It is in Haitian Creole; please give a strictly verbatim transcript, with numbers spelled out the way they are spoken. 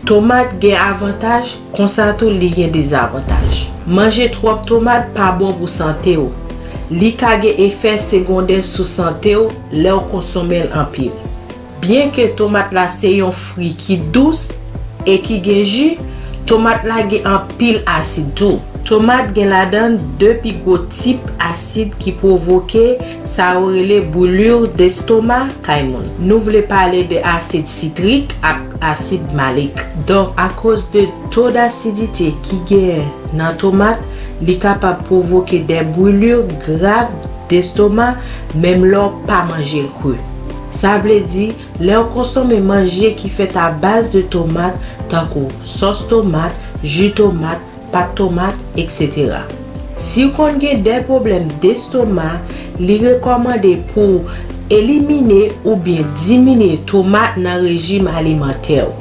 Tomat gen avantaj, konsa tou li gen dezavantaj. Manje twòp tomat pa bon pou sante w. Li ka gen efè segondè sou sante w lè w konsome l anpil. Byenke tomat la se yon fwi ki dous e ki gen ji, tomat la gen anpil asid tou. Tomat gen ladan de pi gwo tip asid ki pwovoke sa yo rele brûlure d'estomac kay moun. Nou vle pale de asid sitrik ak asid malik. Donk, akoz de to d'asidite ki gen nan tomat, li kapab pwovoke de brûlure grav d'estomac menm lè w pa manje l kri. Sa vle di, lè w konsome manje ki fèt a baz de tomat, tankou sòs tomat, ji tomat, pat tomat, etsetera. Si w konn gen de pwoblèm destoma, li rekòmande pou w elimine oubyen diminye tomat nan rejim alimantè w.